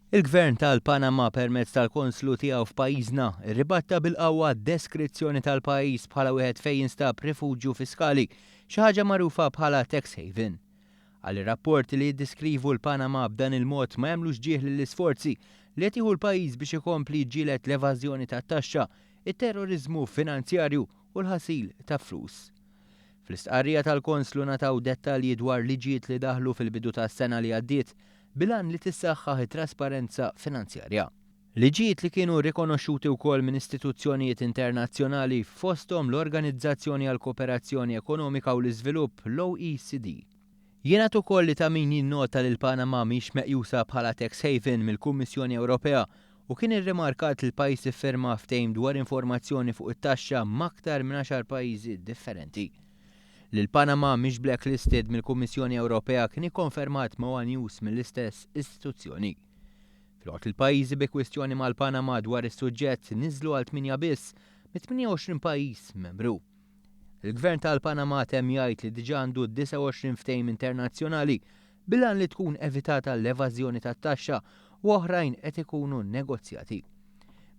Il-Gvern tal-Panama permezz tal-konslu tiegħu f'pajjiżna rribatta bil-qawwa deskrizzjoni tal-pajjiż bħala wieħed fejn jinstab rifuġju fiskali, xi ħaġa magħrufa bħala tax haven. Qal li rapporti li jiddiskrivu l-Panama b'dan il-mod ma jagħmlux ġieħ lill-isforzi li qed jieħu l-pajjiż biex ikompli jiġġieled l-evażjoni tat-taxxa, it-terroriżmu finanzjarju u l-ħasil ta' flus. Fl-istqarrija tal-Konslu ngħataw dettalji dwar liġijiet li daħlu fil-bidu tas-sena li għaddiet bil-għan li tissaħħaħ it-trasparenza finanzjarja. Liġijiet li kienu rikonoxxuti wkoll minn istituzzjonijiet internazzjonali fosthom l-Organizzazzjoni għall-Kooperazzjoni Ekonomika u l-Iżvilupp, l-OECD. Jingħad ukoll li ta' min jinnota li l-Panama mhix meqjusa bħala tax haven mill-Kummissjoni Ewropea u kien irrimarkat li l-pajjiż iffirma ftehim dwar informazzjoni fuq it-taxxa m'aktar minn għaxar pajjiżi differenti. Li l-Panama mhix blacklisted mill-Kummissjoni Ewropea kien ikkonfermat ma' one News mill-istess istituzzjoni. Filwaqt li l-pajjiżi bi kwistjoni mal-Panama dwar is-suġġett niżlu għal tmienja biss mit-28 pajjiż membru. Il-Gvern tal-Panama temm jgħid li diġà għandu 29 ftehim internazzjonali bil-għan li tkun evitata l-evażjoni tat-taxxa u oħrajn qed ikunu negozjati.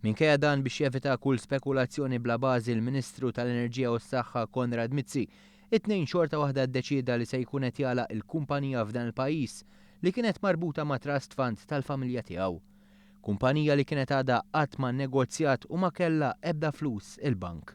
Minkejja dan biex jevita kull spekulazzjoni bla bażi l-Ministru tal-Enerġija u s-Saħħa Konrad Mizzi it-Tnejn xorta waħda ddeċieda li se jkun qed jagħlaq il-kumpanija f'dan il-pajjiż li kienet marbuta ma' trust fund tal-familja tiegħu. Kumpanija li kienet għadha qatt ma nnegozjat u ma kellha ebda flus il-bank.